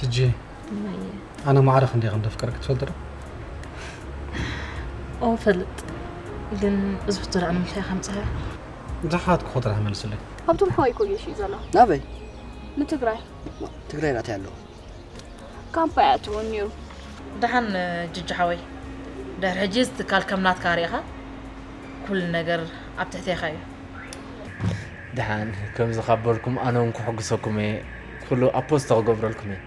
እጂ ኣነ ማዕረ ክንደይ ከም ዘፍቅረኪ ትፈልጢ ዶ? ኦ ፈልጥ። ግን እዚ ሕቶ ደኣ ንምንታይ ኢኻ ምጽሓዮ? ዝሓትኩ ጥራሕ መልስለይ። ሃብቶም ሓወይ እኮ ጌሽ እዩ ዘሎ። ናበይ? ንትግራይ። ትግራይ ናተይ ኣለኹ። ካምፓ እያ ትውን ነይሩ። ደሓን ጅጅ ሓወይ፣ ድሕሪ ሕጂ እዚ ትካል ከም ናትካ ርኢኻ ኩሉ ነገር ኣብ ትሕቴኻ እዩ። ደሓን ከምዚ ካብ በልኩም ኣነ እውን ክሕግሰኩም እየ፣ ኩሉ ኣፖስቶ ክገብረልኩም እየ።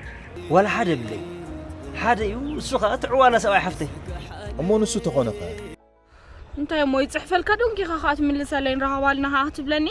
ዋላ ሓደ የብለይ። ሓደ እዩ፣ እሱ ኸኣ እቲ ዕዋና ሰብኣይ ሓፍተይ። እሞ ንሱ ተኾነ ኸ? እንታይ እሞ ይጽሕፈልካ ዶንኪኻ ኸኣ ትምልሰለይ ንራኸባልና ኸኣ ክትብለኒ?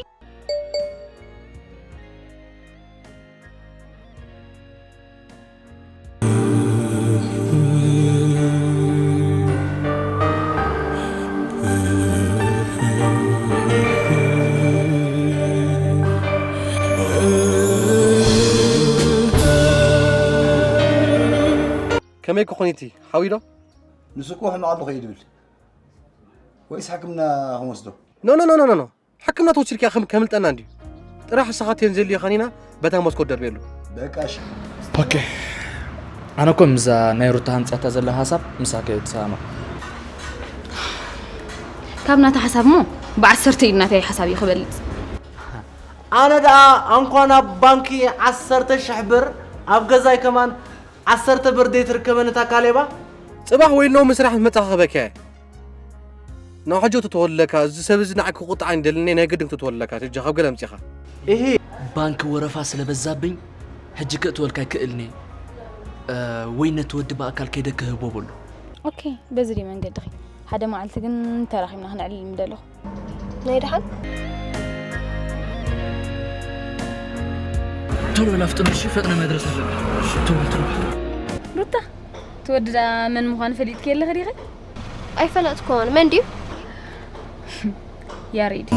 ከመይ ክኾን እቲ ሓዊ ዶ? ንሱ እኮ ሕማቕ ኣሎ ከይድብል። ወይስ ሕክምና ክንወስዶ? ኖ፣ ኖ፣ ኖ፣ ኖ፣ ኖ፣ ኖ። ሕክምና ተወሲድካ ከም-፣ ከምልጠና እንድዩ። ጥራሕ ንስኻ ቴንዘል ኢኻኒና በታ መስኮት ደርብየሉ። በቃ እሺ። ኦኬ። ኣነ እኮ ምስዛ ናይ ሩታ ሃምጽያታ ዘላ ሃሳብ ምሳኻ እየ ዝሰማማዕ። ካብ ናታ ሓሳብ እሞ ብዓሰርተ ኢድ ናተይ ሓሳብ እዩ ክበልጽ። ኣነ ደኣ ኣንኳን ኣብ ባንኪ ዓሰርተ ሽሕ ብር ኣብ ገዛይ ከማን ዓሰርተ ብር ዘይትርከበኒ እታ ካሌባ? ጽባሕ ወይ ሎሚ ስራሕ ምስ መጻኻ ክበኪያ እየ። ንሕጂ ትተወለካ፣ እዚ ሰብ እዚ ንዓይ ክቁጣዕ ኣይደልን፣ ናይ ግድን ክትወለካ፣ ትጃ ካብ ገለ ኣምጺኻ። እሂ። ባንኪ ወረፋ ስለ በዛብኝ፣ ሕጂ ክእትወልካ ኣይክእልን እየ። እ፣ ወይ ነቲ ወዲ ብኣካል ከይደ ክህቦ በሎ። ኦኬ፣ በዚ ድዩ መንገድኺ? ሓደ መዓልቲ ግን ተራኺብና ክነዕልል ምደለኹ። ናይ ደሓን? ቶሎ በል ኣፍጥኑ እሺ፣ ፈጥነ መድረስ ኣለብን። እሺ፣ ቶሎ በል፣ ቶሎ በል። ሩታ፣ እቲ ወዲ ደኣ መን ምዃኑ ፈሊጥኪ ኣለኺ ዲኺ? ኣይፈለጥኩዎን። መን ድዩ? ያሬድ።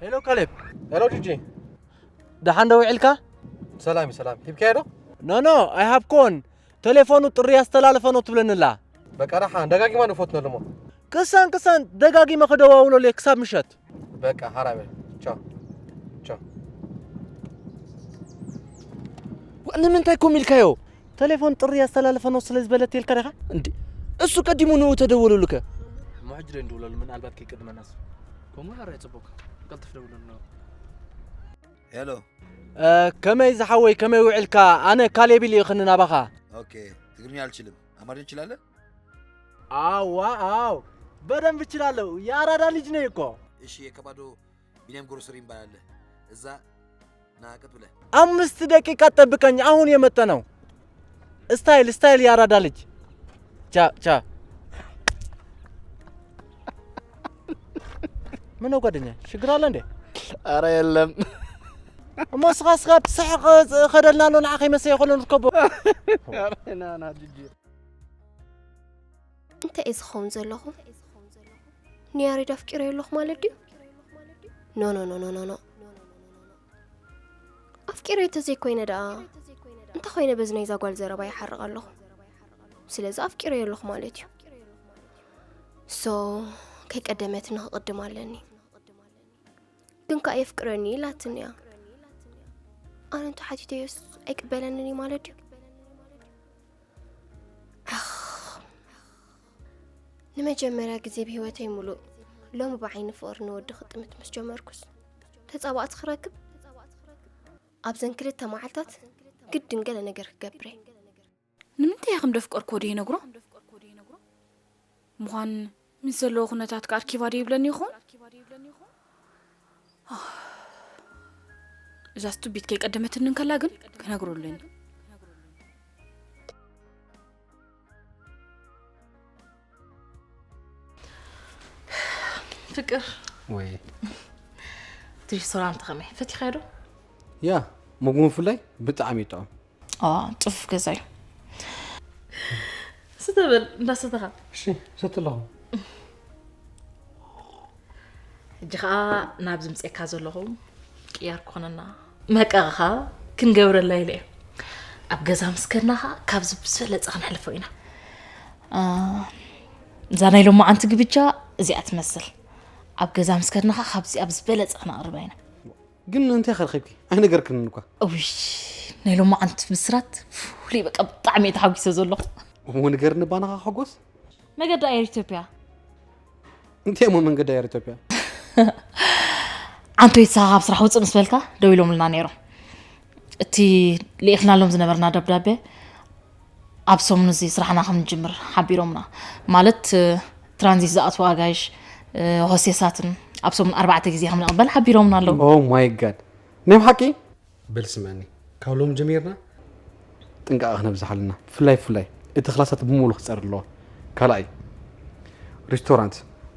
ሄሎ ካሌብ። ሄሎ ጂጂ። ደሓን ዶ ውዒልካ? ሰላም እዩ፣ ሰላም። ሂብካዮ ዶ? ኖ፣ ኖ፣ ኣይሃብኩዎን። ቴሌፎኑ ጥሪ ያስተላልፈ ነው ትብለኒ ኣላ። በቃ ደሓን፣ ደጋጊማ ንፎትነሉ እሞ። ቅሳን፣ ቅሳን፣ ደጋጊመ ክደዋውለሉ እየ ክሳብ ምሸት። በቃ፣ ሓራይ በል። ቻው። ቻው። ዋ፣ ንምንታይ ኮም ኢልካዮ? ቴሌፎን ጥሪ ያስተላልፈ ነው ስለ ዝበለት ኢልካ ዲኻ? እንዴ፣ እሱ ቀዲሙ ንኡ ተደወለሉከ? እሞ ሕጂ ዶ እንደውለሉ? ምናልባት ከይቀድመናስ? ከምኡ ሓራይ ጽቡቕ። ቀልጥፍ ደውለሉ። ሄሎ። እ፣ ከመይ ዝሓወይ፣ ከመይ ውዕልካ? ኣነ ካሌብ ኢለ ይኽኒ ናባኻ። ኦኬ፣ ትግርኛ አልችልም። አማርኛ ትችላለህ? አዋ፣ አዎ፣ በደንብ እችላለሁ። የአራዳ ልጅ ነኝ እኮ። እሺ፣ የከባዶ ቢኒያም ግሮሰሪ እንባላለን። እዛ ና ቀጥ ብለህ። አምስት ደቂቃ ጠብቀኝ፣ አሁን የመጣ ነው። ስታይል፣ ስታይል የአራዳ ልጅ። ቻ፣ ቻ። ምነው ጓደኛ፣ ችግር አለ እንዴ? ኧረ የለም። እሞ ስኻ፣ ስኻ ትስሕቕ ኸደልና ኣሎ፣ ንዓ ከይመሰየ ከሎ ንርከቦ። ኧረ ና፣ ና፣ ጅጂ። እንታይ እዩ ዝኸውን ዘለኹ? ንያሬድ ኣፍቂረዮ ኣለኹ ማለት ድዩ? ኖ፣ ኖ፣ ኖ፣ ኖ፣ ኖ፣ ኖ። ኣፍቂረዮ እንተዘይኮይነ ደኣ፣ እንተኾይነ በዚ ናይዛ ጓል ዘረባ ይሓርቕ ኣለኹ። ስለዚ ኣፍቂረዮ ኣለኹ ማለት እዩ። ሶ፣ ከይቀደመትና ክቕድም ኣለኒ። ግን ከኣ የፍቅረኒ ኢላትኒ እያ። ኣነ እንተ ሓቲተዮስ ኣይቅበለንን እዩ ማለት ድዩ? ኣኽ። ንመጀመርያ ግዜ ብህይወተይ ሙሉእ፣ ሎሚ ብዓይኒ ፍቕሪ ንወዲ ክጥምት ምስ ጀመርኩስ፣ ተጻባእቲ ክረክብ ኣብዘን ክልተ መዓልታት ግድን ገለ ነገር ክገብር እየ። ንምንታይ እየ ከም ደፍቀርክዎ ደይነግሮ? ምዃን ምስ ዘለዎ ኩነታት ከኣ ኣርኪባ ደይብለኒ ይኸውን? እዛ ስቱቢት ከይቀደመትኒ እንከላ ግን ክነግሮ ኣለኒ። ፍቅር። ወይ። እቲ ሬስቶራንት ከመይ? ፈቲኻዮ ዶ? ያ፣ ምግቡ ብፍላይ ብጣዕሚ እዩ ጥዑም። ኣ ጽፉፍ ገዛ እዩ። ስተበል እንዳሰተኻ። እሺ፣ ሰት ኣለኹ። ሕጂ ኸኣ ናብዚ ምጽኤካ ዘለኹ ቅያር ክኾነና መቀቕኻ ክንገብረላ ኢለ እየ። ኣብ ገዛ ምስ ከድና ኸኣ ካብዚ ብዝበለጸ ክነሕልፎ ኢና። እዛ ናይ ሎማዓንቲ ግብጃ እዚኣ ትመስል። ኣብ ገዛ ምስ ከድና ኸኣ ካብዚኣ ብዝበለጸ ክነቕርባ ኢና። ግን እንታይ ከ ረኺብኪ? ኣይነገርክንን እኳ። እውይ ናይ ሎማዓንቲ ብስራት ፍሉይ በቃ ብጣዕሚ እየ ተሓጒሰ ዘለኹ። እሞ ንገርኒ ባናኻ ከጎስ? መገዲ ኣየር ኢትዮጵያ። እንታይ እሞ መንገዲ ኣየር ኢትዮጵያ? ዓንቶይ ንስኻ ካብ ስራሕ ውፅእ ምስ በልካ ደው ኢሎምልና ነይሮም። እቲ ልኢኽናሎም ዝነበርና ደብዳቤ ኣብ ሰሙን እዚ ስራሕና ከም ንጅምር ሓቢሮምና። ማለት ትራንዚት ዝኣትዉ ኣጋይሽ፣ ሆስቴሳትን ኣብ ሰሙን ኣርባዕተ ግዜ ከም ንቕበል ሓቢሮምና ኣለዉ። Oh my God! ናይ ብሓቂ? በል ስምዐኒ፣ ካብ ሎሚ ጀሚርና ጥንቃቐ ክነብዝሕ ኣለና። ብፍላይ ብፍላይ እቲ ክላሳት ብሙሉ ክፀሪ ኣለዎ። ካልኣይ ሪስቶራንት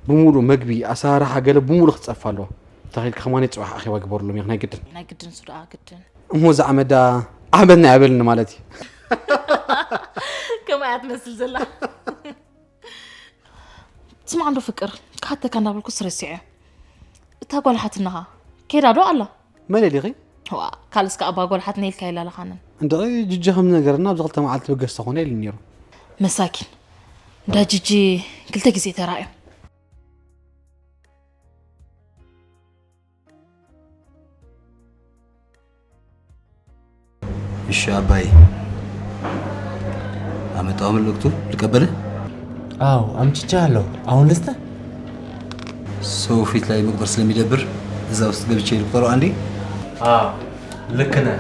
ብሙሉ መግቢ፣ ኣሰራርሓ ገለ ብሙሉ ክፀፍ ኣለዎ። ተኺልካ ከማኒ ፅባሕ ኣኼባ ግበርሎም ኢኺ ናይ ግድን። ናይ ግድን እሱ ደኣ ግድን። እሞ እዛ ዓመት ደኣ ዓመትና የበልኒ ማለት እዩ። ከምኣ እያ ትመስል ዘላ። ስማዕ እንዶ ፍቅር፣ ክሓተካ እንዳበልኩ ስረሲዐ። እታ ጓል ሓትናኻ ከይዳ ዶ ኣላ? መን ኢልኺ? ዋ፣ ካልእስ ከኣ እባ ጓል ሓትነይ ኢልካ ኣይላለኻንን። እንድዒ ጅጂ ከም ዝነገረና ኣብዚ ክልተ መዓልቲ በገስ ተኾነ ኢሉኒ ነይሩ። መሳኪን፣ እንዳ ጅጂ ክልተ ግዜ ተራእዮም። እሺ ኣባይ፣ ኣመጣው መልእክቱ ልቀበልህ? አዎ አምጥቻለሁ። አሁን ልስጥህ? ሰው ፊት ላይ መቁጠር ስለሚደብር እዛ ውስጥ ገብቼ ልቁጠረው አንዴ። አዎ ልክ ነህ።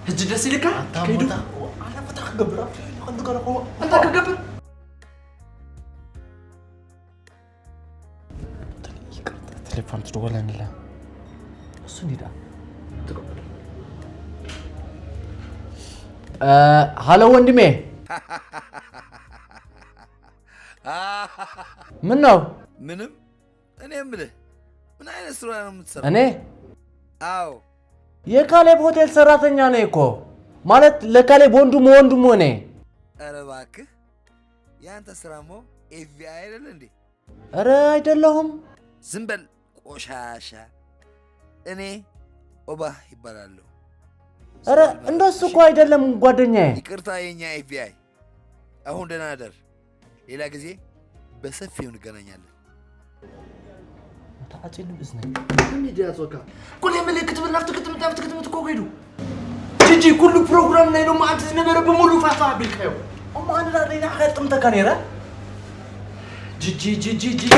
ሕጂ ደስ ኢልካ? ከይዱ ኣነ ፈታ ክገብር ኣብቲ ከይዱ ከለኹ እንታይ ክገብር? ቴሌፎን ትደወለኒ ኣላ። እሱ እንዲዳ ሃሎ ወንድሜ። ምን ነው? ምንም። እኔ የምልህ ምን አይነት ስራ ነው የምትሰራው? እኔ? አዎ። የካሌብ ሆቴል ሰራተኛ ነኝ እኮ። ማለት ለካሌብ ወንድሙ ወንድሙ ነኝ። ኧረ እባክህ ያንተ ስራ እሞ ኤፍ ቢ አይ አይደል እንዴ? ኧረ አይደለሁም። ዝም በል ቆሻሻ። እኔ ኦባህ ይባላለሁ። ኧረ እንደሱ እኮ አይደለም ጓደኛዬ። ይቅርታ የኛ ኤፍ ቢ አይ። አሁን ደህና እደር። ሌላ ጊዜ በሰፊው እንገናኛለን። ተዓፂኑ እዝነይ። ምን ይድያ ጾካ? ኩሉ ምልክት ትብል ናብቲ ክትምት ናብቲ ክትምት እኮ ከይዱ። ጂጂ ኩሉ ፕሮግራም ናይ ሎማዓንቲ ዝነበረ ብምሉእ ፋታ ኣቢልካዮ። እሞ ኣነ ዳ ደይና ከጥምተካ ነይረ። ጂጂ ጂጂ ጂጂ።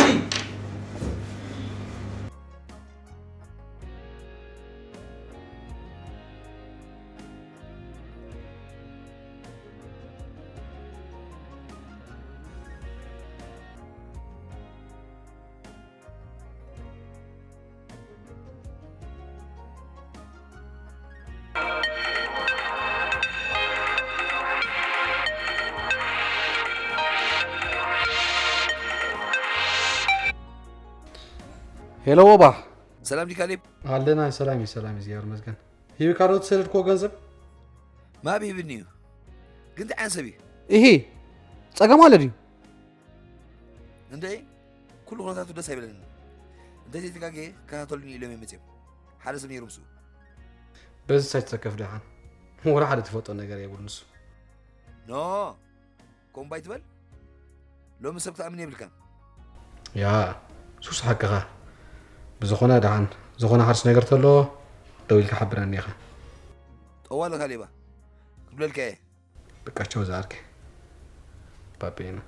ሄሎ፣ ወባ። ሰላም ዲ ካሌብ። ኣለና። ሰላም እዩ፣ ሰላም እዩ፣ እግዚኣብሔር ይመስገን። ሂብካ ዶ ትሰደድክዎ ገንዘብ? ማብ ሂብኒ እዩ፣ ግን እንታይ ዓይነት ሰብ እዩ? እሂ፣ ጸገም ኣሎ ድዩ? እንደ ኩሉ ኩነታቱ ደስ ኣይብለኒ። እንተዘይተጋጌ ከታተሉኒ ኢሎም እዮም መፅዮም። ሓደ ሰብ ነይሩ ምስኡ። በዚ ሳይት ተከፍ ደሓን ወላ ሓደ ትፈልጦ ነገር የብሉ ንሱ። ኖ፣ ኮምባይ ትበል። ሎሚ ሰብ ክትኣምን የብልካን። ያ፣ ሱስ ሓቅኻ። ብዝኾነ ደሓን ዝኾነ ሓድሽ ነገር ተሎ ደው ኢልካ ሓብረኒ ኢኻ። ጠዋለ ካሌባ ክብለልካ እየ። በቃ ቻው ዝኣርኪ ባቤና።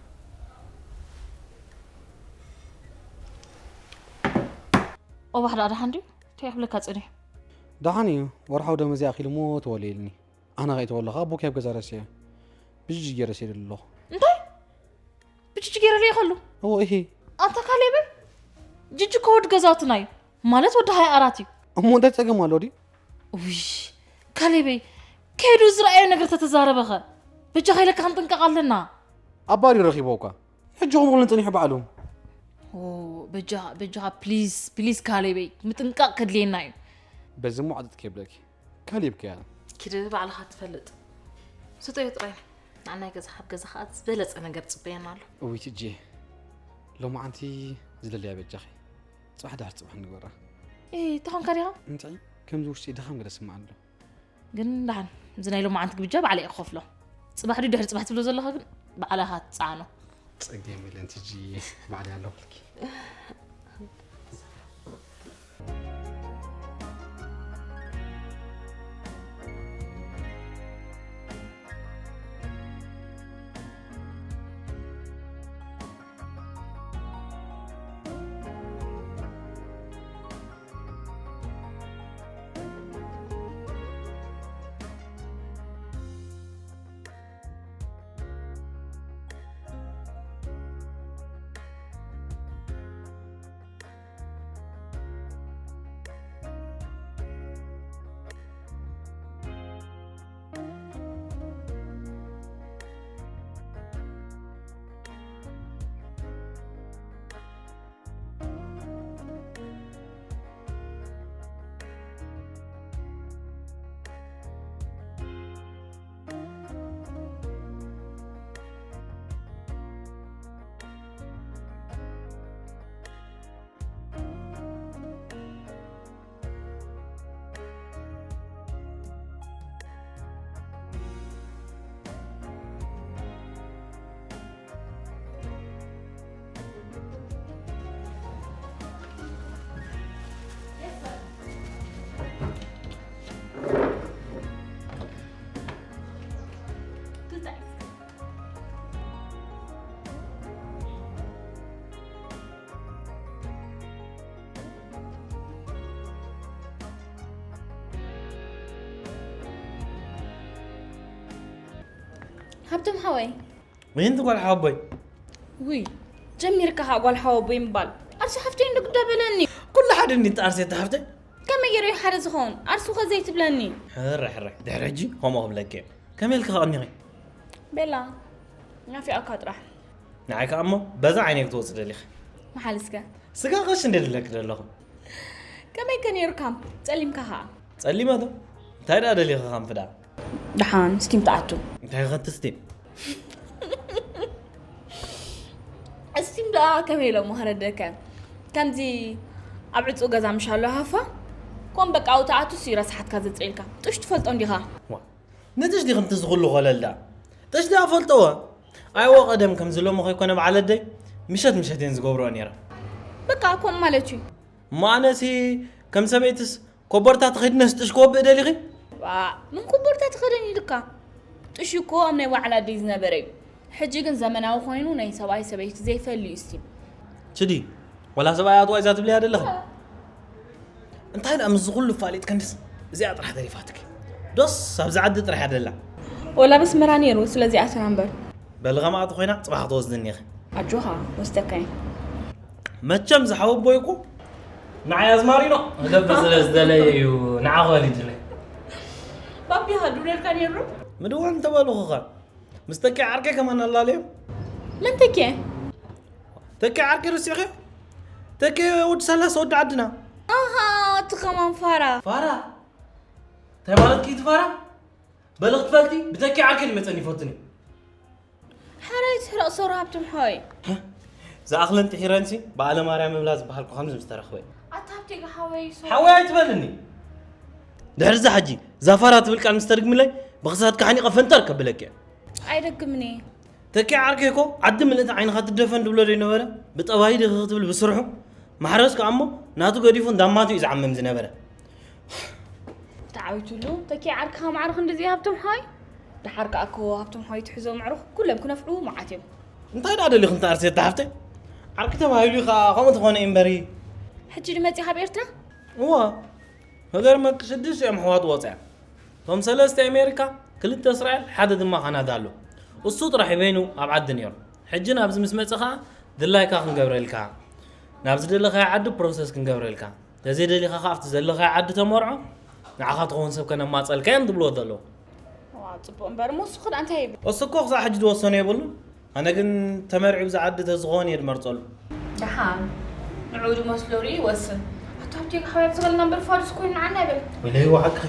ኦባሕ ደኣ ደሓን ድዩ? እንታይ ክብለካ ጸኒሑ? ደሓን እዩ። ወርሓዊ ደመዚ ኣኺሉ እሞ ተወለ ኢልኒ። ኣነ ከይተወለኻ ኣቦኪ ኣብ ገዛ ረስዐ። ብጅጅ ገይረ ሰይደ ኣለኹ። እንታይ? ብጅጅ ገይረ ልኢኸሉ? እዎ፣ እሂ። ኣንታ ካሌበ? ጅጅ እኮ ወዲ ገዛውትና እዩ። ማለት ወዲ ሃያ ኣራት እዩ። እሞ እንታይ ጸገም ኣሎ ድዩ? ውይ፣ ካሌበይ፣ ከይዱ ዝረኣዮ ነገር ተተዛረበኸ? በጃኻ ኢለካ ክንጥንቀቕ ኣለና። ኣባሪ ረኺቦ እኳ። ሕጂ ኹም ጸኒሑ ባዕሉ። ኦ፣ በጃኻ፣ በጃኻ፣ ፕሊዝ፣ ፕሊዝ ካሌበይ፣ ምጥንቃቕ ከድልየና እዩ። በዚ እሞ ዓጥጥ ከይብለኪ። ካሌብ ከያ። ኪድ ባዕልኻ ትፈልጥ። ስጠዮ ጥራይ። ንዓናይ ገዛ፣ ካብ ገዛ ኸዓ ዝበለጸ ነገር ጽበየና ኣሎ። እውይ ትጂ፣ ሎማዓንቲ ዝደልያ በጃኺ። ጽባሕ ድሕሪ ጽባሕ ንግበራ። ኤ፣ ተኾንካ ዲኻ? እንታይ? ከምዚ ውሽጢ ድኻም ገለ ስምዓ ኣሎ። ግን ደሓን፣ እዚ ናይ ሎማዓንቲ ግብጃ ባዕለ እየ ክኸፍሎ። ጽባሕ ድዩ ድሕሪ ጽባሕ ትብሎ ዘለኻ ግን ባዕልኻ ትጽዓኖ። ጸገም የለን ትጂ፣ ባዕለ ኣለኹልኪ። ሃብቶም ሓወይ። ወይንቲ ጓል ሓወቦይ። ውይ ጀሚርካ ኸዓ ጓል ሓወቦይ ምባል። ኣርሲ ሓፍተይ እንዶ ግዳ በለኒ። ኩሉ ሓደ እንዲ ተኣርሲ ተሓፍተይ። ከመይ ገይሩ እዩ ሓደ ዝኸውን? ኣርሱ ኸ ዘይትብለኒ? ሕረ ሕረ ድሕሪ ሕጂ ከምኡ ክብለኪ እየ። ከመይ ኢልኪ ከቐኒኺ? ቤላ ናፊቐካ ጥራሕ። ንዓይ ከኣ እሞ በዛ ዓይነይ ክትወፂ ደሊኺ። መሓልስከ? ስጋ ቐሺ እንደ ደለኪ ደለኹ። ከመይ ከ ነይሩ ካምፕ? ጸሊምካ ኸዓ? ጸሊመ ዶ? እንታይ ደኣ ደሊኺ ካምፕ ደኣ? ደሓን ስቲም ትኣቱ። እንታይ ኸ ትስቲም? እስቲም ደኣ ከመይ ኢሎሞ ከረደከ? ከምዚ ኣብ ዕጹው ገዛ ምሽ ኣሎ ሃፋ? ኮም በቃ ኣብኡ ትኣቱ ሲ ረስሓትካ ዘጽሪልካ። ጥሽ ትፈልጦ እንዲኻ? ዋ፣ ንጥሽ ዲኺ ምትዚ ኹሉ ኾለል ደኣ? ጥሽ ደኣ ፈልጠወ? ኣይወ ቀደም ከምዚ ሎሚ ኸይኮነ በዓል ኣደይ ምሸት ምሸት እየን ዝገብርኦ ነይረ። በቃ ኮም ማለት እዩ። እሞ ኣነሲ ከም ሰበይትስ ኮቦርታ ተኸዲነስ ጥሽ ክወብእ ደሊኺ? ዋእ፣ መን ኮቦርታ ትኸደን ኢሉካ? ጥሽ እኮ ኣብ ናይ ባዕላ ኣደይ ዝነበረ እዩ። ሕጂ ግን ዘመናዊ ኮይኑ ናይ ሰብኣይ ሰበይቲ ዘይፈሊ እዩ እስቲ። ችዲ፣ ወላ ሰብኣይ ኣትዋ እዛ ትብልያ ደለኺ? እንታይ ደኣ ምስዚ ኩሉ ፋሊጥ ክንድስ እዚኣ ጥራሕ ተሪፋትኪ። ዶስ ኣብዚ ዓዲ ጥራሕ እያ ደላ። ወላ በስመራ ነይሩ ስለዚ ኣተና እምበር። በሊ ኸማኣ ተኾይና ጽባሕ ክትወስድኒ ኢኺ። ኣጆኻ ወስደካይ። መቸም ዝሓወቦይ እኮ ንዓይ ኣዝማሪኖ ክገብር ስለ ዝደለየ እዩ ንዓኺ ወሊድለይ። ባቢኻ ዱረልካ ነይሩ? ምድዋል እንተበልኹኸ ምስ ተኪ ዓርከይ ከማን ኣላለዮም። መን ተኪ? ተኪ ዓርከይ ርሲዕኺ? ተኪ ወዲ ሰላሳ ወዲ ዓድና። ኣሃ፣ እቲ ከማን ፋራ። ፋራ? እንታይ ማለት እዩ እቲ ፋራ? በል ክትፈልጢ ብተኪ ዓርከይ መጸኒ ይፈትኒ። ሓራይ ትሕረቕ ሶሮ ሃብቶም ሓወይ። ዝኣኽለን ጥሒረንሲ ብኣለ ማርያም ምብላ ዝበሃልኩ ከምዚ ምስ ተረኽበ። ኣታ ሃብቴ ሓወይ ሶሮ። ሓወይ ኣይትበልኒ። ድሕሪ እዛ ሕጂ እዛ ፋራ ትብል ቃል ምስ ተደግምለይ ብኽሳድካ ሓኒቐ ፈንጠር ከብለኪ እየ። ኣይደግምኒ። ተኪ ዓርከይ እኮ ዓዲ ምልእቲ ዓይንኻ ትደፈን ድብሎ ዶ ይነበረ? ብጠባይ ድኽ ክትብል ብስርሑ ማሕረስ ከኣ እሞ ናቱ ገዲፉ እንዳማቱ እዩ ዝዓምም ዝነበረ። ተዓዊቱሉ ተኪ ዓርክኻ ማዕረ ክንድዚ ሃብቶም ሓይ። ደሓር ከኣ እኮ ሃብቶም ሓይ ትሕዞ ምዕሩኽ ኩሎም ክነፍዑ መዓት እዮም። እንታይ ደኣ ደሊኹ እንተ ኣርሴት ሓፍተይ? ዓርኪ ተባሂሉ እዩ ከኣ ከምኡ ተኾነ እዩ እምበሪ። ሕጂ ድመጺ ካብ ኤርትራ? እዋ፣ ነገር መቂ ስድስት እዮም ኣሕዋት ወፅያ። እቶም ሰለስተ ኣሜሪካ፣ ክልተ እስራኤል፣ ሓደ ድማ ካናዳ ኣሎ። እሱ ጥራሕ በይኑ ኣብ ዓዲ ነይሩ። ሕጂ ናብዚ ምስ መጸ ኸኣ ድላይካ ክንገብረልካ፣ ናብ ዝደለኻዮ ዓዲ ፕሮሰስ ክንገብረልካ፣ ተዘይደሊኻ ኸኣ ኣብቲ ዘለኻዮ ዓዲ ተመርዖ፣ ንዓኻ ትኸውን ሰብ ከነማጸልካ እዮም ዝብልዎ ዘለዉ። ዋ፣ ጽቡቕ እምበር እሞ እሱ ኸ እንታይ ይብል? እሱ እኮ ክሳዕ ሕጂ ዝወሰኖ የብሉን። ኣነ ግን ተመርዒ ብዛ ዓዲ ተዝኾን እየ ድመርጸሉ። ደሓን ንዕኡ ድመስሎ ርኢ ይወስን። ኣቶ ሃብቴ ሓወይ ኣብዚ በልና እምበር ፋዱስ ኮይኑ ንዓና ይበል። ወይለይ ወሓቅኺ።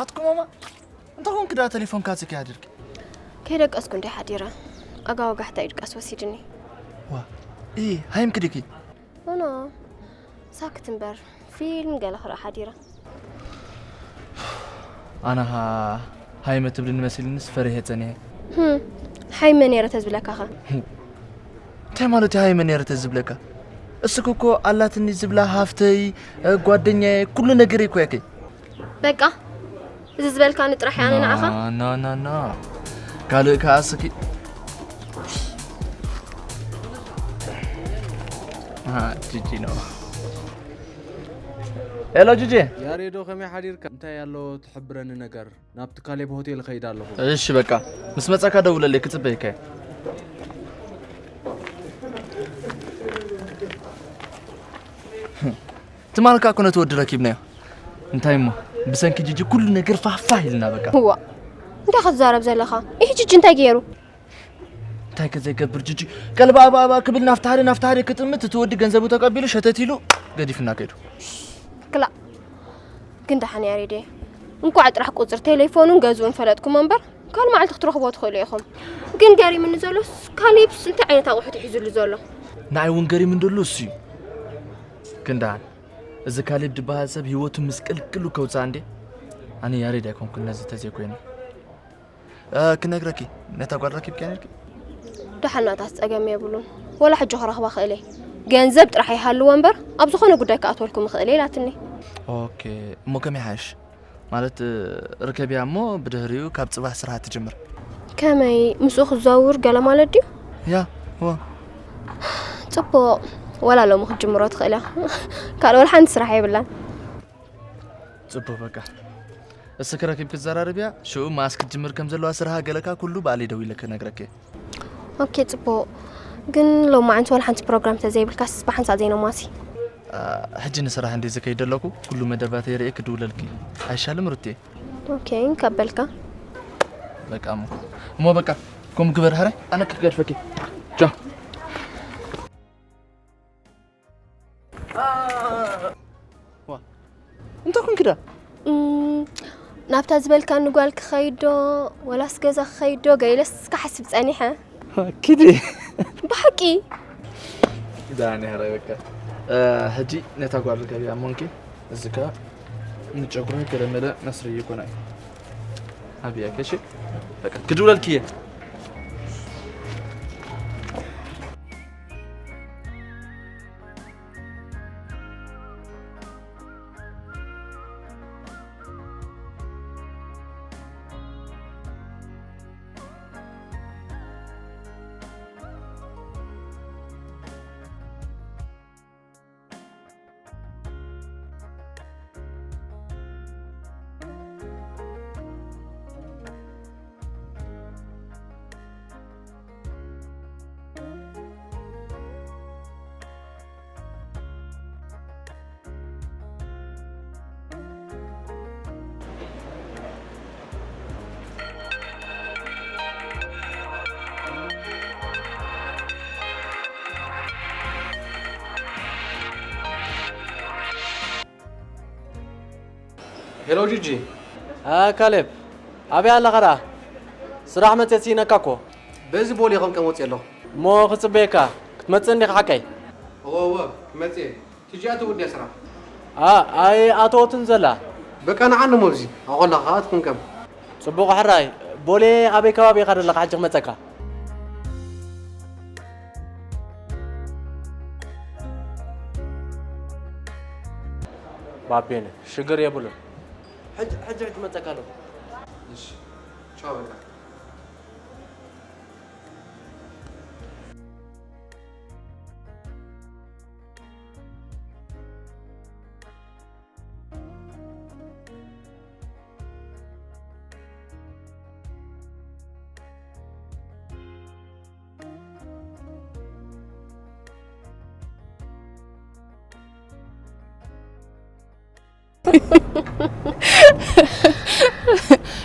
ኣትኩ ማማ፣ እንታይ ኮንክ ደኣ ተሌፎንካ ኣጽኪ ሓዲርክ? ከይደቀስኩ እንደ ሓዲረ። ኣጋ ወጋሕታ እዩ ድቃስ ወሲድኒ። ዋ፣ ኢ፣ ሃይምክ ዲኪ? ኖ፣ ኖ፣ ሳክት እምበር፣ ፊልም ገለ ክርኢ ሓዲረ። ኣነ ሃ-፣ ሃይመ ትብልኒ መሲልንስ ፈሪሐ ጸኒሐ። ህም፣ ሃይመ ነይረ ተዝብለካ ኸ? እንታይ ማለት እዩ ሃይመ ነይረ ተዝብለካ? እስክ እኮ ኣላትኒ ዝብላ ሃፍተይ፣ እ፣ ጓደኛዬ፣ ኩሉ ነገረይ እኮ እያ ከ። በቃ፣ እዚ ዝበልካኒ ጥራሕ እየ ኣነ ንዓኻ። ና፣ ና፣ ና፣ ና። ካልእ ከኣ እስኪ። ኣሃ፣ ጂጂ ነው። ሄሎ፣ ጂጂ። ያሬዶ፣ ከመይ ሓዲርካ? እንታይ ኣሎ ትሕብረኒ ነገር? ናብቲ ካሌብ ሆቴል እኸይድ ኣለኹ። እሺ፣ በቃ፣ ምስ መጻካ ደውለለይ፣ ክጽበየካ እየ። ትማል ከኣ እኮ ነቲ ወዲ ረኪብናዮ። እንታይ እሞ፣ ብሰንኪ ጂጂ ኩሉ ነገር ፋፋ ኢልና በቃ። እዋ፣ እንታይ ክትዛረብ ዘለኻ? ይህ ጂጂ እንታይ ገይሩ? እንታይ ከ ዘይገብር ጂጂ? ቀልባ ኣባ ኣባ ክብል ናፍቲ ሓደ ናፍቲ ሓደ ክጥምት፣ እቲ ወዲ ገንዘቡ ተቀቢሉ ሸተት ኢሉ ገዲፍና ከይዱ። ክላ፣ ግን ደሓን ያሬደ፣ እንኳዕ ጥራሕ ቁጽሪ ቴሌፎኑን ገዝኡን ፈለጥኩም እምበር፣ ካልእ መዓልቲ ክትረኽቦ ትኽእሉ ኢኹም። ግን ገሪምኒ ዘሎስ፣ ካሌብስ እንታይ ዓይነት ኣቑሑት እዩ ሒዙሉ ዘሎ? ንዓይ እውን ገሪምኒ ዘሎ እሱ እዩ። ግን ደሓን፣ እዚ ካሌብ ዝበሃል ሰብ ህይወቱ ምስቅልቅሉ ከውፅኣ እንዴ? ኣነ ያሬድ ኣይኮንኩን ነዚ ተዘይኮይኑ። እ፣ ክነግረኪ፣ ነታ ጓል ረኪብኪያ ነርኪ? ደሓን ናታስ ጸገም የብሉን። ወላ ሕጂ ክረኽባ ክእል እየ። ገንዘብ ጥራሕ ይሃልዎ እምበር፣ ኣብ ዝኾነ ጉዳይ ክኣትወልኩም ይኽእል እየ ኢላትኒ። ኦኬ፣ እሞ ከመይ ሓይሽ? ማለት፣ እ፣ ርከብያ እሞ ብድሕሪኡ ካብ ጽባሕ ስራሓ ትጅምር። ከመይ፣ ምስኡ ክዘውር ገለ ማለት ድዩ? ያ፣ እወ። ጽቡቕ፣ ወላ ሎሚ ክትጅምሮ ትኽእል እያ። ካልእ ወላ ሓንቲ ስራሕ የብላን። ጽቡቕ፣ በቃ። እስኪ ረኪብ ክዘራረብ እያ። ሽኡ መኣስ ክትጅምር ከም ዘለዋ ስራሃ ገለካ ኩሉ ባዕለይ ደዊለ ክነግረኪ እየ። ኦኬ፣ ጽቡቕ። ግን ሎማዓንቲ ዋላ ሓንቲ ፕሮግራም ተዘይብልካስ ብሓንሳእ ዘይነማሲ? አ፣ ሕጂ ንስራሕ እንደ ዝከይድ ኣለኩ፣ ኩሉ መደባተይ ርእየ ክድውለልኪ። ኣይሻልም ሩቴ? ኦኬ፣ እንከበልካ። በቃ እሞ። እሞ በቃ፣ ከም ግበር፣ ሕራይ ኣነ ክገድፈኪ። ቻው። ዋ፣ እንታይ ኮንኪ ዳ? እም፣ ናብታ ዝበልካኒ ጓል ክኸይድ ዶ፣ ወላስ ገዛ ክኸይድ ዶ፣ ገለ ኢለስ ክሓስብ ጸኒሐ። ኪዲ። ብሓቂ? ዳኒ፣ ሕራይ በቃ። እ፣ ሕጂ ነታ ጓል ርከብያ እሞ እንኪ፣ እዚ ከኣ ንጨጉሪ ገለመለ መስርሒ ይኮና እዩ። ኣብያ፣ ከሺ? በቃ፣ ክድውለልኪ እየ። ሄሎ ጂጂ። አ፣ ካሌብ፣ ኣበይ ኣለኻ ደኣ? ስራሕ መጽየ ስኢነካ እኮ። በዚ ቦሌ ከም ቀም ወጽየ ኣለኹ። እሞ ክጽበየካ፣ ክትመጽእ እንዲኻ ሓቀይ? እወ፣ እወ፣ ክመጽእ እየ። ትጂ ኣትወዲ ስራሕ? አ፣ ኣይ ኣተወትን ዘላ። በቃ ንዓኒ እሞ ኣብዚ፣ ኣኾላ ኸኣ ትኹንከም። ጽቡቕ ሕራይ፣ ቦሌ ኣበይ ከባቢ ኢኻ ዘለኻ? ሕጂ ክመጸካ። ባቤነ፣ ሽግር የብሉን። ሕጂ፣ ሕጂ፣ ሕጂ መጸካ ኣለኹ። እሺ፣ ቻው በቃ።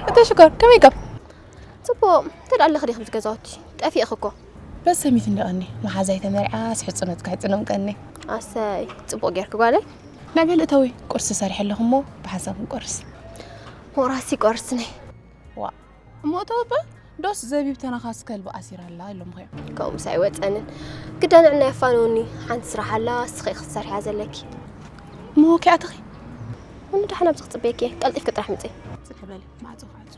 እታ ሽኮር ከመይ ካብ ጽቡቕ እንተ ደኣ ኣለኺ ዲኺ ኣብዚ ገዛውቲ ጠፊእኺ እኮ። በሰሚት እንደ ቀኒ መሓዛይ ተመርዓ ስሕጽኖት ክሕጽኖም ቀኒ። ኣሰይ ጽቡቕ ጌርኪ ጓለይ። ንዕበል እተዊ ቁርሲ ሰሪሐ ኣለኹ እሞ ብሓንሳብ ክንቆርስ። ሞራሲ ቆርስኒ። ዋ እሞ እተወበ ዶስ ዘቢብ ተነኻስ ከልቢ ኣሲራ ኣላ ኢሎምኺ። ከምኡስ ኣይወጸንን። ግዳ ንዕና የፋንውኒ ሓንቲ ስራሕ ኣላ እስኺ ኢኺ ትሰርሕያ ዘለኪ። እሞ ኪኣትኺ። ወንድሓን ኣብዚ ክጽበየኪ እየ ቀልጢፍኪ ጥራሕ ምጺ። ጽድሕ በሊ ማዕጾ ክዓጹ።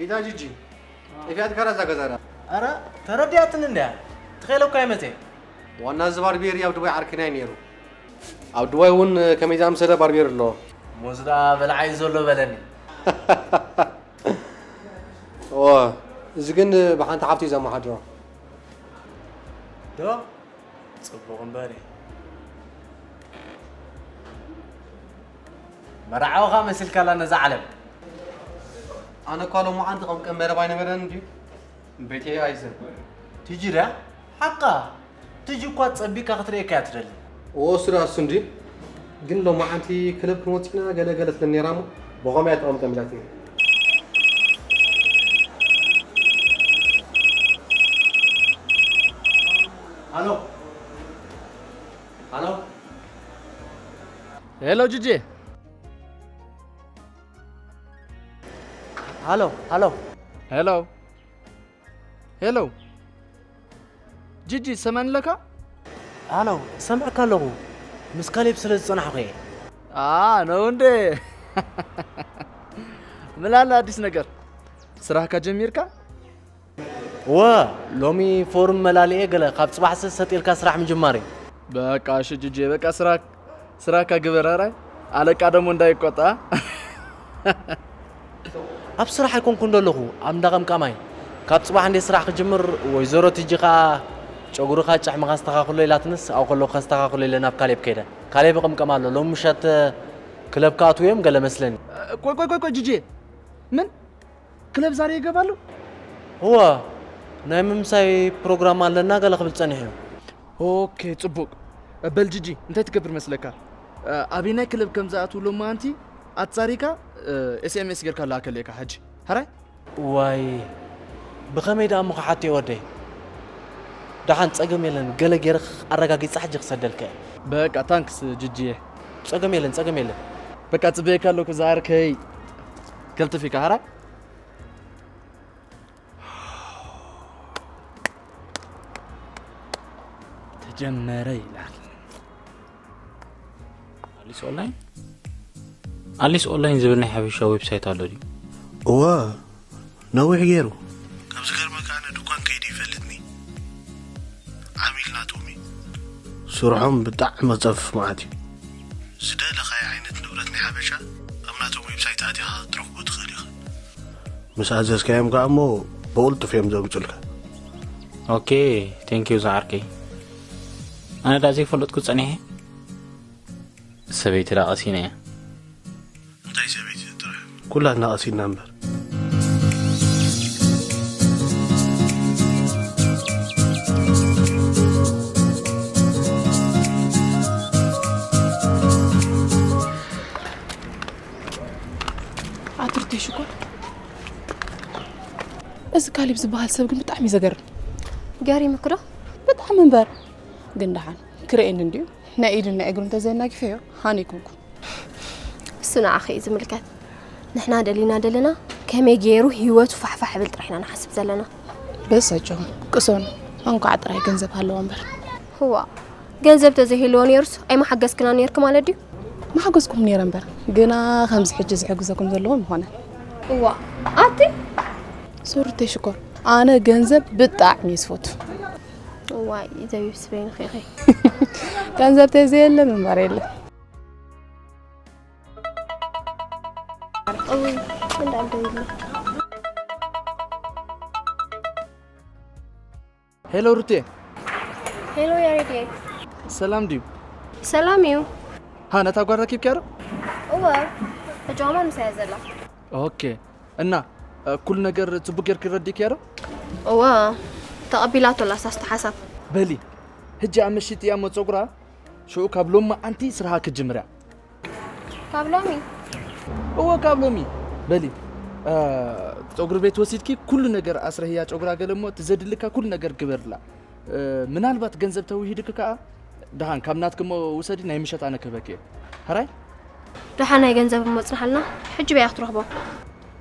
ኢዳ ጂጂ ጠፊኣትካ ዳ እዛ ገዛ ደኣ? ኣረ ተረዲኣትኒ እንድያ ተኼለኳ እየ መጽየ። ዋና እዚ ባርቤሪ ኣብ ዱባይ ዓርክና እዩ ነይሩ። ኣብ ዱባይ እውን ከመይ ዝኣምሰለ ባርቤሪ ኣሎ። ሞዝ ደኣ በላዓይ ዘሎ በለኒ። እወ እዚ ግን ብሓንቲ ሓፍቱ እዩ ዘመሓድሮ። ዶ ጽቡቕ እምበር እዩ። መርዓውኻ መሲልካላ ነዛ ዓለም። ኣነ እኳ ሎማዓንቲ ከም ቀን መረብ ኣይነበረን እንድዩ። ቤተይ ኣይዘን። ቲጂ ድያ? ሓቃ። ቲጂ እኳ ጸቢካ ክትርእየካ እያ ትደሊ። እወ እሱ ድኣ እሱ እንድዩ። ግን ሎማዓንቲ ክለብ ክንወጽእ ኢና ገለ ገለ ትብል ነይራ እሞ ብኸምኡ እያ ተቐምጠም ኢላትኒ። ሃሎ። ሃሎ። ሄሎ ጅጂ። ሃሎ ሃሎ። ሄሎ ሄሎ። ጅጂ ሰማኒ ኣለካ? ሃሎ ሰምዕካ ኣለኹ። ምስ ካሌብ ስለ ዝጸናሕኹ እየ። ኣ ነው እንዴ? ምን ኣለ ኣዲስ ነገር? ስራህካ ጀሚርካ? እወ ሎሚ ፎርም መላሊኤ ገለ ካብ ጽባሕሲ ሰጥ ኢልካ ስራሕ ምጅማር እዩ። በቃ እሺ ጅጅየ በቃ ስራክ ስራካ ግበር ኣራይ ኣለቃ ደሞ እንዳይቆጣ። ኣብ ስራሕ ኣይኮንኩን ዘለኹ ኣብ እንዳቐምቃማይ ካብ ጽባሕ እንዴ ስራሕ ክጅምር ወይዘሮ ትጂ ከኣ ጨጉርኻ ጫሕምኻ ኣስተኻኽሎ ኢላትንስ ኣብኡ ከለኹ ከስተኻኽሎ ኢለ ናብ ካሌብ ከይደ። ካሌብ ይቕምቀም ኣሎ ሎሚ ምሸት ክለብ ክኣትዉ እዮም ገለ መስለኒ። ቆይ ቆይ ቆይ ቆይ ጅጅየ ምን ክለብ ዛሬ ይገባሉ? እወ ናይ ምምሳይ ፕሮግራም ኣለና ገለ ክብል ጸኒሑ እዩ። ኦኬ ጽቡቕ። በል ጂጂ እንታይ ትገብር መስለካ? ኣበየናይ ክለብ ከም ዝኣትዉ ሎማዓንቲ ኣጻሪካ ኤስኤምኤስ ጌርካ ላከለካ ሕጂ። ሕራይ? ዋይ ብኸመይ ደኣ እሞ ክሓቶ እየ ወደይ? ደሓን ጸገም የለን ገለ ጌረ ኣረጋጊጸ ሕጂ ክሰደልካ እየ። በቃ ታንክስ ጂጂየ። ጸገም የለን ጸገም የለን። በቃ ጽበየካ ኣለኩ ዝዓርከይ። ከልጥፍ ኢካ ሕራይ? ተጀመረ ይላል። ኣሊስ ኦንላይን ኣሊስ ኦንላይን ዝብል ናይ ሓበሻ ዌብሳይት ኣሎ ድዩ? እወ ነዊሕ ገይሩ። ካብ ዝገርመካ ኣነ ድኳን ከይደ ይፈልጥኒ። ዓሚል ናቶም እየ። ስርሖም ብጣዕሚ ጸፍፍ መዓት እዩ። ዝደለኻዮ ዓይነት ንብረት ናይ ሓበሻ ኣብ ናቶም ዌብሳይት ኣቲኻ ክትረኽቦ ትኽእል ኢኻ። ምስ ኣዘዝካዮም ከኣ እሞ ብቕልጡፍ እዮም ዘምጹልካ። ኦኬ ቴንኪው ዝዓርከይ። ኣነ ደኣ ዘይፈለጥኩ ጸኒሐ። ሰበይቲ ደኣ ቀሲነ እየ። እንታይ ሰበይቲ ጥራሕ ኩላትና ቀሲና እምበር። ኣትርቴ ሽኮር እዚ ካሊብ ዝበሃል ሰብ ግን ብጣዕሚ እዩ ዘገርም። ገሪምኪ ዶ? ብጣዕሚ እምበር ግን ደሓን ክርእየኒ እንድዩ። ናይ ኢዱን ናይ እግሩን ተዘይናጊፈዮ ሃኒ ኩንኩ። እሱ ንዓኺ እዩ ዝምልከት። ንሕና ደሊና ደለና ከመይ ገይሩ ህይወቱ ፋሕፋሕ ብል ጥራሕ ኢና ንሓስብ ዘለና። በስ ኣጆኹም ቅሰኑ። እንኳዕ ጥራይ ገንዘብ ሃለዎ እምበር። ህዋ፣ ገንዘብ ተዘይህልዎ ነይሩስ ኣይመሓገዝክና ነይርክ ማለት ድዩ? መሓገዝኩም ነይረ እምበር ግና ከምዚ ሕጂ ዝሕግዘኩም ዘለዎ ምኾነ። እዋ ኣቲ ሱርተይ ሽኮር፣ ኣነ ገንዘብ ብጣዕሚ እዩ ዝፈቱ። እዋይ ዘቢብ ስበይ ንኺኺ። ገንዘብ ተዘየለ ምንባር የለ። እውይ እንዳልደይለ ሄሎ ሩቴ። ሄሎ ያሬድየ። ሰላም ድዩ? ሰላም እዩ። ሃ፣ ነታ ጓል ረኪብክያ ዶ? እወ፣ ሕጂ ኸማ ምሳያ ዘላ። ኦኬ። እና ኩሉ ነገር ጽቡቅ ጌርኪ ረዲእክያ ዶ? እወ፣ ተቐቢላቶ ኣላ ሳስቲ ሓሳብ። በሊ፣ ሕጂ ኣብ ምሽት እያ እሞ ጸጉራ፣ ሽዑ ካብ ሎሚ ኣንቲ ስራሓ ክትጅምርያ። ካብ ሎሚ? እወ፣ ካብ ሎሚ። በሊ፣ ጸጉሪ ቤት ወሲድኪ ኩሉ ነገር ኣስረህያ፣ ጸጉራ ገለ እሞ ትዘድልካ ኩሉ ነገር ግበርላ። ምናልባት ገንዘብ ተውሂድክ ከኣ ደሓን ካብ ናትክ እሞ ውሰዲ፣ ናይ ምሸት ኣነ ክህበክ እየ። ሕራይ? ደሓን ናይ ገንዘብ እሞ ጽንሓልና፣ ሕጂ በያ ክትረኽቦ።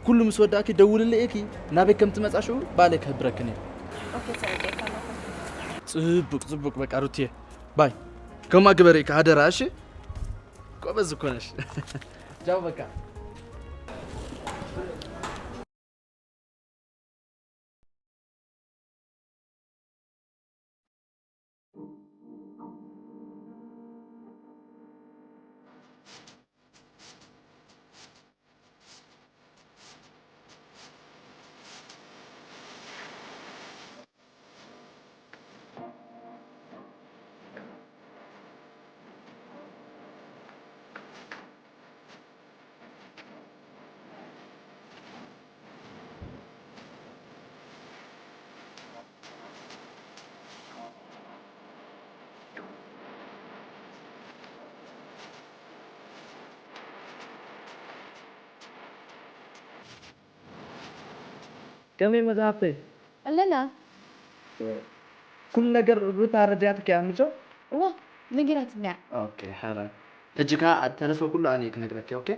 ኩሉ ምስ ወዳእኪ ደውልለይ እኪ፣ ናበይ ከም ትመጻ ሽዑ ባለይ ክሕብረክን እየ። ኦኬ፣ ተረዲኤካ ኣለኹ። ጽቡቅ ጽቡቅ፣ በቃ ሩትየ ባይ። ከምኣ ግበሪ እካ ሃደራ፣ እሺ? ጎበዝ እኮ ነሽ። ቻው በቃ። ከመይ መጽሓፍተይ? ኣለና። ኩሉ ነገር ሩታ ረዲኣትኪ እያ ምጮ? እዋ፣ ነጊራትኒ እያ። ኦኬ፣ ሓራ። ሕጂ ከኣ እተረፈ ኩሉ ኣነ እየ ክነግረኪ፣ ኦኬ?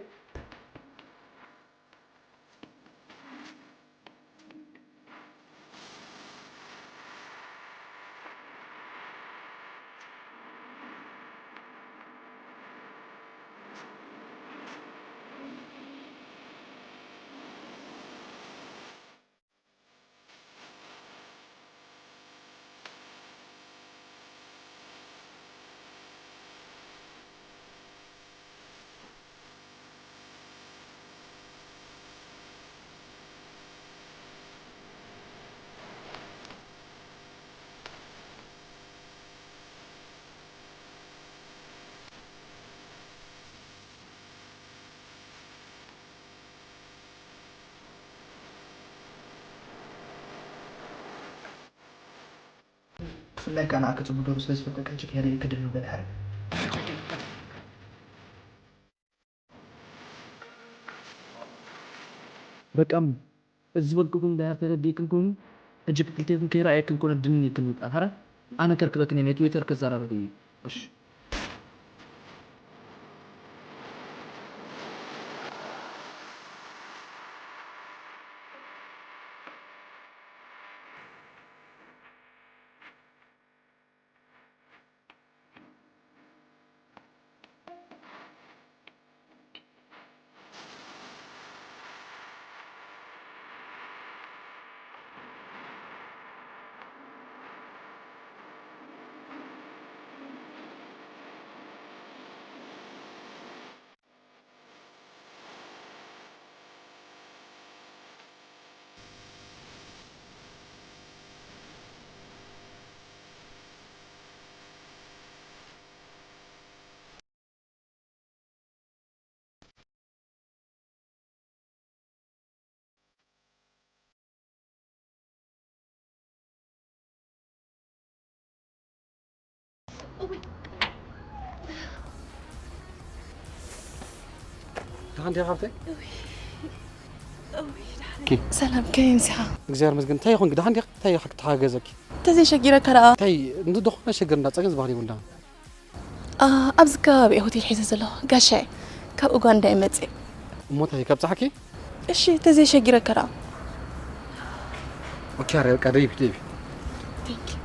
ብፍላይ ከኣ ንኣኪ ጽቡቕ ዶሩ ስለ ዝፈተካ ችክ ያለ ክድር በል ሓረ። በቃ እሞ፣ እዚ ዝበልኩኹም እንድሕር ተረዲእክን ኮይኑ፣ ሕጂ ክልቴኽን ከይረኣየክን ኮነ ድንን ኢልክን ምውጻእ። ሓረ ኣነ ከርክበክን እየ፣ ነቲ ዌተር ከዘራርብ እየ። እሺ። ደሓን ዲኻ ሓብተይ? ሰላም፣ ከመይ ኣምሲኻ? እግዚኣብሔር ይመስገን። እንታይ ይኹን፣ ደሓን ዲኻ? እንታይ ይኹን ክተሓገዘኪ? እንተዘይሸጊረካ ደኣ? እንታይ፣ እንተ ዝኾነ ሸገር እንዳ ጸገም ዝበሃል የብሉን ደኣ። ኣ፣ ኣብዚ ከባቢ እየ ሆቴል ሒዘ ዘለኹ። ጋሻይ፣ ካብ ኡጋንዳ እየ መጽእ። እሞ እንታይ፣ ካብ ጸሓኪ? እሺ፣ ተዘይሸጊረካ ደኣ። ኦኬ፣ ኣረ፣ በቃ፣ ደይብ፣ ደይብ። Thank you።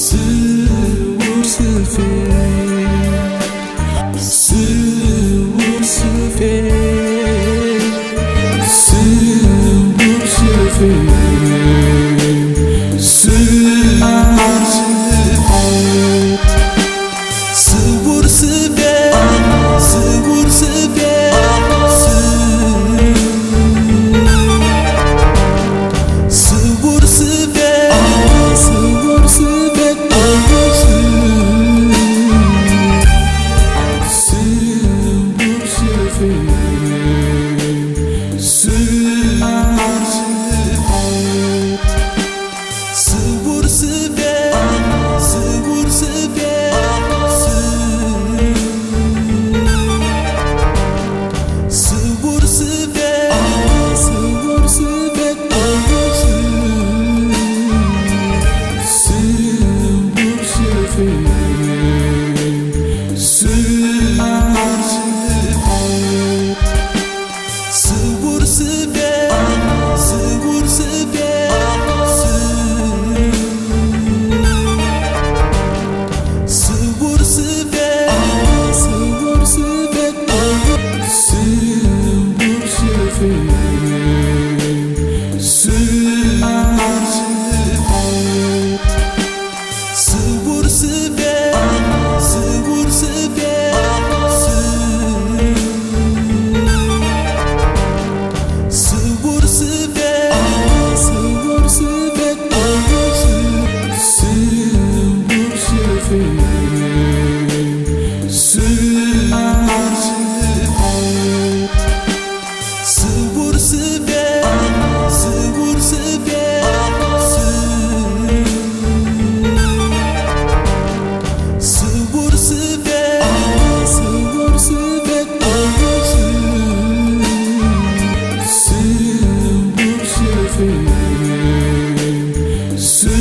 ስውር ስፌት፣ ስውር ስፌት፣ ስውር ስፌት፣ ስውር ስፌት። ስውር ስፌት፣ ስውር ስፌት፣ ስውር ስፌት፣ ስውር ስፌት፣ ስውር ስፌት፣ ስውር ስፌት። ስውር ስፌት፣ ስውር ስፌት፣ ስውር ስፌት፣ ስውር ስፌት፣ ስውር ስፌት፣ ስውር ስፌት። ስውር ስፌት፣ ስውር ስፌት፣ ስውር ስፌት፣ ስውር ስፌት፣ ስውር ስፌት፣ ስውር ስፌት። ስውር ስፌት፣ ስውር ስፌት፣ ስውር ስፌት፣ ስውር ስፌት፣ ስውር ስፌት፣ ስውር ስፌት። ስውር ስፌት፣ ስውር ስፌት፣ ስውር ስፌት፣ ስውር ስፌት፣ ስውር ስፌት፣